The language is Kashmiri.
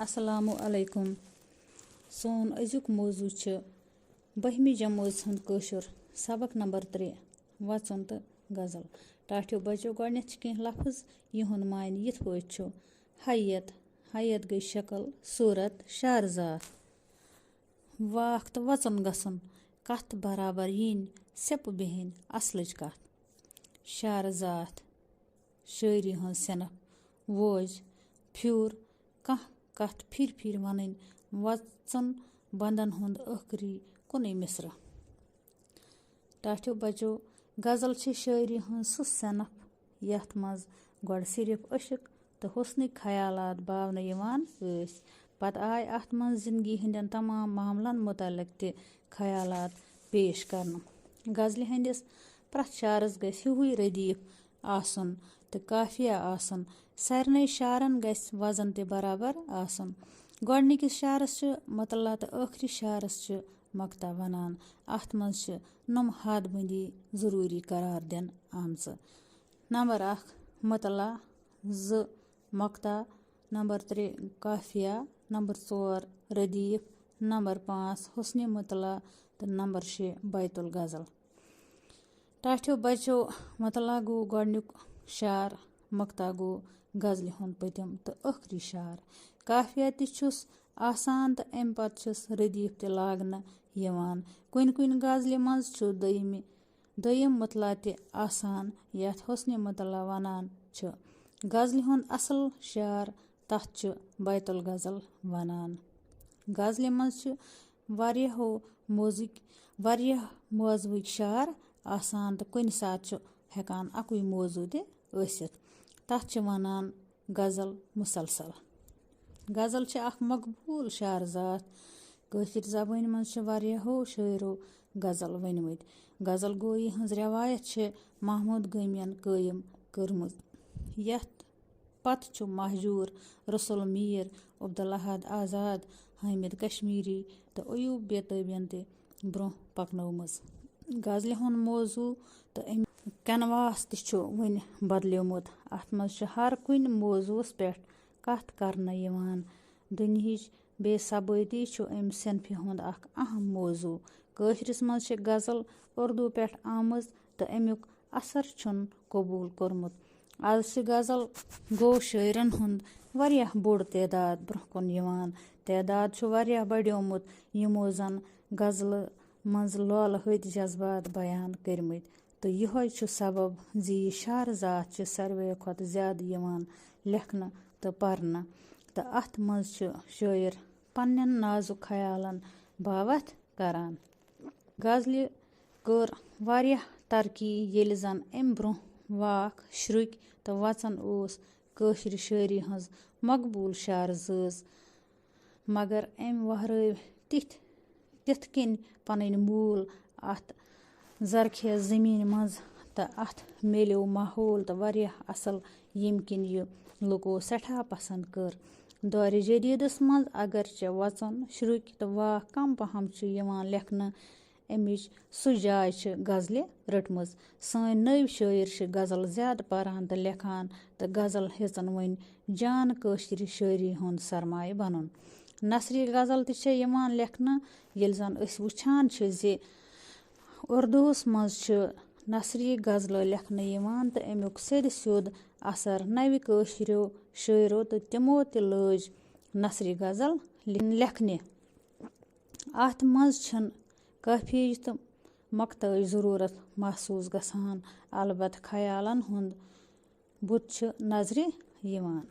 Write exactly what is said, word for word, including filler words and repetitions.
السلام علیکم۔ سون أزیُک موضوع چھُ بٔہمہِ جمٲژ ہُنٛد کٲشُر، سبق نمبر ترٛےٚ، وَژُن تہٕ غزل۔ ٹاٹھیو بچو، گۄڈٕنٮ۪تھ چھِ کینٛہہ لفظ، یِہُنٛد معنی یِتھ پٲٹھۍ چھُ: ہیئت، ہیئت گٔے شکل، صوٗرت، شعر ذات۔ واکھ تہٕ وَژُن گژھُن، کَتھ برابر یِنۍ، سیٚپہٕ بیٚہِنۍ، اَصلٕچ کَتھ۔ شعر ذات، شٲعری ہٕنٛز صنف۔ ووج، پھیُر، کانٛہہ کَتھ پھِرِ پھِرِ وَنٕنۍ، وَژُن بندن ہُنٛد ٲخری کُنُے مصرع۔ ٹاٹھیو بچو، غزل چھِ شٲعری ہٕنٛز سُہ صنف، یَتھ منٛز گۄڈٕ صرف عشق تہٕ حسنٕکۍ خیالات باونہٕ یِوان ٲسۍ۔ پتہٕ آے اَتھ منٛز زندگی ہٕنٛدٮ۪ن تمام معاملن متعلق تہِ خیالات پیش کرنہٕ۔ غزلہِ ہٕنٛدِس پرٛٮ۪تھ شعرس گژھِ ہیُوُے ردیف آسُن تہٕ قافیہ آسُن۔ سارنٕے شعرن گژھِ وزن تہِ برابر آسُن۔ گۄڈٕنِکِس شعرس چھُ مطلع تہٕ ٲخری شعرس چھُ مقطع ونان۔ اَتھ منٛز چھِ نۄم حد بندی ضروٗری قرار دِنہٕ آمژٕ۔ نمبر اکھ مطلع، زٕ مقطع، نمبر ترٛےٚ قافیہ، نمبر ژور ردیف، نمبر پانٛژھ حسن مطلع تہٕ نمبر شےٚ بیت الغزل۔ ٹاٹھیو بچو، مطلع گوٚو گۄڈٕنیُک شعر، مقطع گوٚو غزلہِ ہُنٛد پٔتِم تہٕ ٲخری شعر۔ قافیہ تہِ چھُس آسان تہٕ اَمہِ پتہٕ چھُس ردیف تہِ لاگنہٕ یِوان۔ کُنہِ کُنہِ غزلہِ منٛز چھُ دوٚیمہِ، دوٚیِم مطلع تہِ آسان، یَتھ حسن مطلع وَنان چھِ۔ غزلہِ ہُنٛد اَصٕل شعر، تَتھ چھِ بیت الغزل وَنان۔ غزلہِ منٛز چھِ واریاہو موضوعٕکۍ واریاہ موضوعٕکۍ شعر آسان تہٕ کُنہِ ساتہٕ چھُ ہٮ۪کان اَکُے موضوع تہِ ٲسِتھ۔ تَتھ چھِ وَنان غزل مسلسل۔ غزل چھِ اکھ مقبوٗل شعر ذات۔ کٲشِر زبٲنۍ منٛز چھِ واریاہو شٲعرو غزل ؤنۍمٕتۍ۔ غزل گویی ہٕنٛز رٮ۪وایت چھِ محمود گٲمین قٲیِم کٔرمٕژ، یَتھ پتہٕ چھُ مہجوٗر، رسول میٖر، عبدالاحد آزاد، حامد کشمیری تہٕ ایوب بیتٲبین تہِ برٛونٛہہ پکنٲومٕژ۔ غزلہِ ہُنٛد موضوع تہٕ اَمیُک canvas تہِ چھُ وُنہِ بدلیومُت۔ اَتھ منٛز چھُ ہر کُنہِ موضوعس پٮ۪ٹھ کتھ کرنہٕ یِوان۔ دُنیہٕچ بے ثبٲتی چھُ اَمہِ صنفہِ ہُنٛد اکھ اہم موضوع۔ کٲشرِس منٛز چھِ غزل اردو پٮ۪ٹھ آمٕژ تہٕ اَمیُک اثر چھُن قبوٗل کوٚرمُت۔ از چھِ غزل گو شٲعرن ہُنٛد واریاہ بوٚڑ تعداد برٛونٛہہ کُن یِوان۔ تعداد چھُ واریاہ بڑیومُت، یِمو زن غزلہٕ منٛز لولہٕ ہٕتۍ جذبات بیان کٔرمٕتۍ۔ تہٕ یِہوٚے چھُ سبب زِ یہِ شعر ذات چھِ ساروِیو کھۄتہٕ زیادٕ یِوان لیکھنہٕ تہٕ پرنہٕ۔ تہٕ اَتھ منٛز چھُ شٲعر پننٮ۪ن نازُک خیالن باوتھ کران۔ غزلہِ کٔر واریاہ ترقی، ییٚلہِ زن اَمہِ برٛونٛہہ واکھ، شرُکۍ تہٕ وژن اوس کٲشرِ شٲعری ہٕنٛز مقبوٗل شعر زٲژ، مگر أمۍ وہرٲوۍ تِتھۍ، تِتھ کٔنۍ پنٕنۍ موٗل اَتھ زرخیز زٔمیٖنہِ منٛز، تہٕ اَتھ میلیو ماحول تہٕ واریاہ اَصٕل، ییٚمہِ کِنۍ یہِ لُکو سٮ۪ٹھاہ پسنٛد کٔر۔ دورِ جدیٖدس منٛز اگرچہِ وژن، شرُکۍ تہٕ واکھ کم پہم چھِ یِوان لیکھنہٕ، اَمِچ سُہ جاے چھِ غزلہِ رٔٹمٕژ۔ سٲنۍ نٔوۍ شٲعر چھِ غزل زیادٕ پران تہٕ لیکھان، تہٕ غزل ہیٚژن وۄنۍ جان کٲشرِ شٲعری ہُنٛد سرمایہِ بنُن۔ نثری غزل تہِ چھےٚ یِوان لیکھنہٕ، ییٚلہِ زن أسۍ وٕچھان چھِ زِ اردوٗہس منٛز چھِ نثری غزلہٕ لیکھنہٕ یِوان تہٕ اَمیُک سیٚدِ سیوٚد اثر نوِ کٲشرٮ۪و شٲعرو، تہٕ تِمو تہِ لٲج نثری غزل لیکھنہِ۔ اَتھ منٛز چھِنہٕ قٲفیٕچ تہٕ مقطعٕچ ضروٗرت محسوٗس گژھان، البتہٕ خیالن ہُنٛد بُت چھُ نظرِ یِوان۔